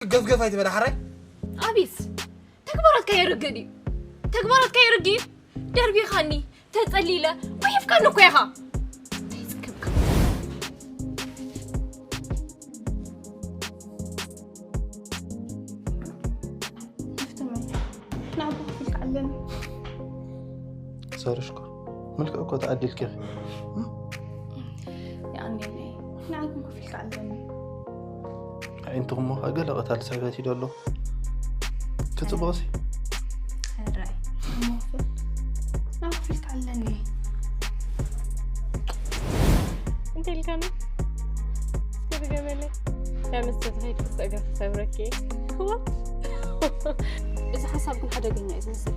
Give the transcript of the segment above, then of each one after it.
ገፍገፍ ኣይትበል ሓራይ። ኣቢስ፣ ተግባራትካ የርግእ ድዩ? ተግባራትካ የርግእ እዩ። ደርቢኻኒ፣ ተጸሊለ፣ ጉሒፍካኒ እኮ ኢኻ። እንታይ ይጽገብካ? ሃፍተመይ፣ ንዓኹም ክፍልካ ኣለኒ። ሶሪ ሽኮር፣ ምልክዕ እኮ ተዓዲልኪ ኢኺ። የቐንየለይ፣ ንዓኹም ክፍልካ ኣለኒ። ኣዒንትኹም እሞ ከኣ ገለ ቀታሊ ስሕበት እዩ ዘሎ። ክጽቡቕሲ? ሕራይ፣ እሞ ክፍል፣ ንዓኹም ክፍልካ ኣለኒ። እንታይ ኢልካኒ? እስከ ድገመለይ። ዳመስ ተትኸይድ ክስዕገ ክሰብረኪ። እዚ ሓሳብ ግን ሓደገኛ እዩ ዝመስል።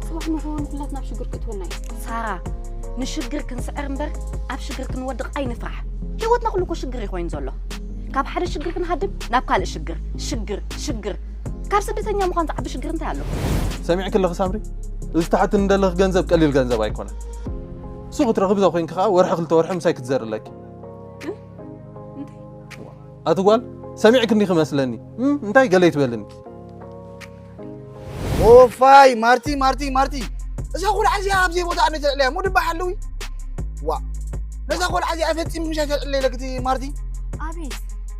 ጽባሕ ንግሆ ንኹላትና ኣብ ሽግር ክእትወና እዩ። ሳራ፣ ንሽግር ክንስዕር እምበር ኣብ ሽግር ክንወድቕ ኣይንፍራሕ። ህይወትና ኩሉ እኮ ሽግር እዩ ኮይኑ ዘሎ። ካብ ሓደ ሽግር ክንሃድም ናብ ካልእ ሽግር፣ ሽግር፣ ሽግር። ካብ ስደተኛ ምዃን ዝዓቢ ሽግር እንታይ ኣሎ? ሰሚዕኪ ኣለኺ ሳምሪ? እዚ ትሓትኒ ዘለኺ ገንዘብ ቀሊል ገንዘብ ኣይኮነን። ሱቕ ክትረኽቢ ዶ ኮይንኪ ከኣ ወርሒ ክልተ ወርሒ ምሳይ ክትዘሪ ኣለኪ። ኣቲ ጓል፣ ሰሚዕኪ እንዲኺ መስለኒ። እም፣ እንታይ ገለ ይትበልኒ? ኦፋይ ማርቲ ማርቲ ማርቲ፣ እዛ ቆልዓ እዚኣ ኣብ ዘይቦታ ኣነ ተልዕለያ ሙድባ ሓለዊ። ዋ፣ ነዛ ቆልዓ እዚኣ ፈጺሙ ምሻ ተልዕለ ኢለክቲ ማርቲ። ኣቤት፣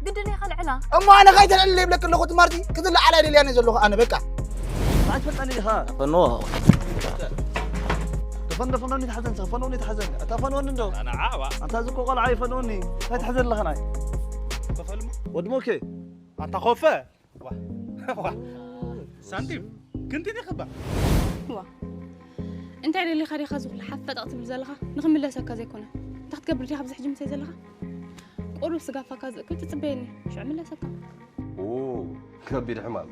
ግድን ኢኻ ልዕላ። እሞ ኣነ ካይ ተልዕለ ይብለክ ኣለኹ እቲ ማርቲ፣ ክትልዓላ ደልያ እየ ዘለኹ ኣነ በቃ። ሰዓት ፈጣኒ ኢኻ። ፈኖ። ተፈን-፣ ተፈኖኒ ተሓዘን፣ ተፈኖኒ ተሓዘን። እታ ፈኖኒ እንዶ። ኣንታ እዚ እኮ ቆልዓ ይፈኖኒ። እንታይ ትሕዘን ኣለኻ ናይ? ወዲ ሞኬ። ኣንታ ኮፈ። ዋ። ዋ። ሳንቲም። ክንቲን ይኽባ። ዋ። እንታይ ደሊኻ ዲኻ ዝኹሉ ሓፈጠቕ ትብል ዘለኻ? ንኽምለሰካ ዘይኮነ። እንታይ ክትገብር ዲኻ ኣብዚ ሕጂ ምሳይ ዘለኻ? ቁሩብ ስጋፋካ ዝእክብ ትጽበየኒ። ሽዑ ምለሰካ። ኦ፣ ከቢድ ሕማም።